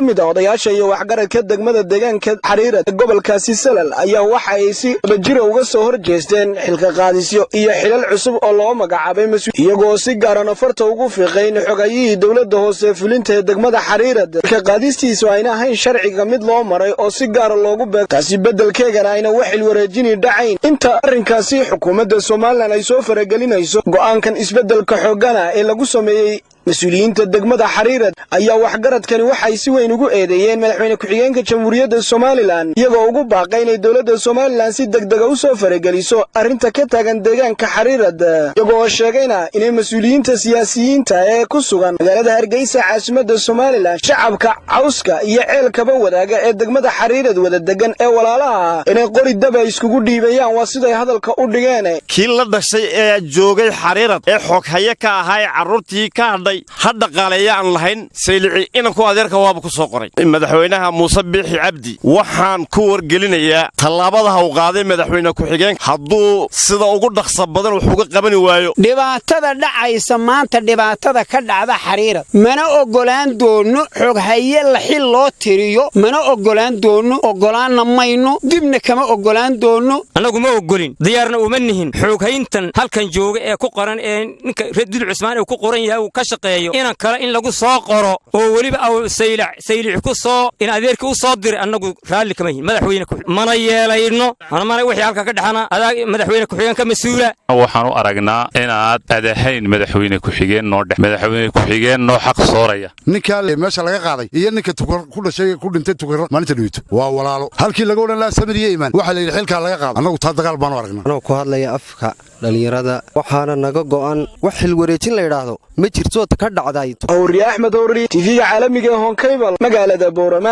Mid a odayaasha iyo waxgaradka degmada deegaanka Xariirad ee gobolkaasi Salal ayaa waxa ay si wadajira uga soo hor jeesteen xilka qaadisyo iyo xilal cusub oo loo magacaabay mas-uul, iyagoo si gaarana farta ugu fiiqayn xogayihii dowladda hoose fulinta ee degmada Xariirad. Xilka qaadistiisu ayna ahayn sharciga mid loo maray oo si gaara loogu beeg, taasi beddelkeegana ayna wax xilwareejini dhacayn inta arrinkaasi xukuumadda Somaliland ay soo faragelinayso. Go'aankan isbeddelka xooggana ee lagu sameeyey mas-uuliyiinta degmada Xariirad ayaa waxgaradkani waxay si weyn ugu eedeeyeen madaxweyne ku-xigeenka Jamhuuriyadda Somaliland, iyagoo ugu baaqay inay dowladda Somaliland si degdega u soo farageliso arrinta ka taagan deegaanka Xariirad, iyagoo sheegayna inay mas-uuliyiinta siyaasiyiinta ee ku sugan magaalada Hargeysa, caasimadda Somaliland, shacabka cawska iyo ceelkaba wadaaga ee degmada Xariirad wada degan ee walaalaha inay qori daba iskugu dhiibayaan, waa siday hadalka u dhigeen. Kii la dhashay ee joogay Xariirad ee xoghaye ka ahaa ee carruurtii ka hadhay ha dhaqaaleeya aan lahayn, Saylici inanku adeerka waaba ku soo qoray. Madaxweynaha Muuse Biixi Cabdi waxaan ku wargelinayaa tallaabada ha u qaaday madaxweyne ku-xigeen hadduu sida ugu dhaqsa badan wax uga qabani waayo. Dhibaatada dhacaysa maanta, dhibaatada ka dhacda Xariirad, mana oggolaan doonno xoghaye la xil loo tiriyo, mana oggolaan doonno, oggolaanna mayno, dibna kama oggolaan doonno. Annagu ma oggolin, diyaarna uma nihin xooghayntan halkan jooga ee ku qoran ee ninka Redul Cusmaan uu ku qoran yahay uu ka shaqeeyo inan kale in lagu soo qoro oo weliba aw Saylac Saylic ku soo in adeerkii u soo diray. Annagu raalli kama yihin, madaxweyne mana yeelayno, mana wixii halka ka dhexana adaa madaxweyne ku-xigeen ka mas-uula. Waxaan u aragnaa inaad adahayn madaxweyne ku-xigeen noo dhex, madaxweyne ku-xigeen noo xaq sooraya. Ninkaa meesha laga qaaday iyo ninka ku dhashay ku dhintay Tukaro maalinta dhawito waa walaalo. Halkii laga odhan lahaa samir iyo iimaan, waxaa la yidhi xilkaa laga qaado. Annagu taa dagaal baanu aragnaa. Anoo ku hadlaya afka dhallinyarada, waxaana naga go'an wax xilwareejin la yidhaahdo ma jirto ka dhacday. Hawriye Axmed Howri, TV-ga caalamiga ee Horn Cable, magaalada Boorama.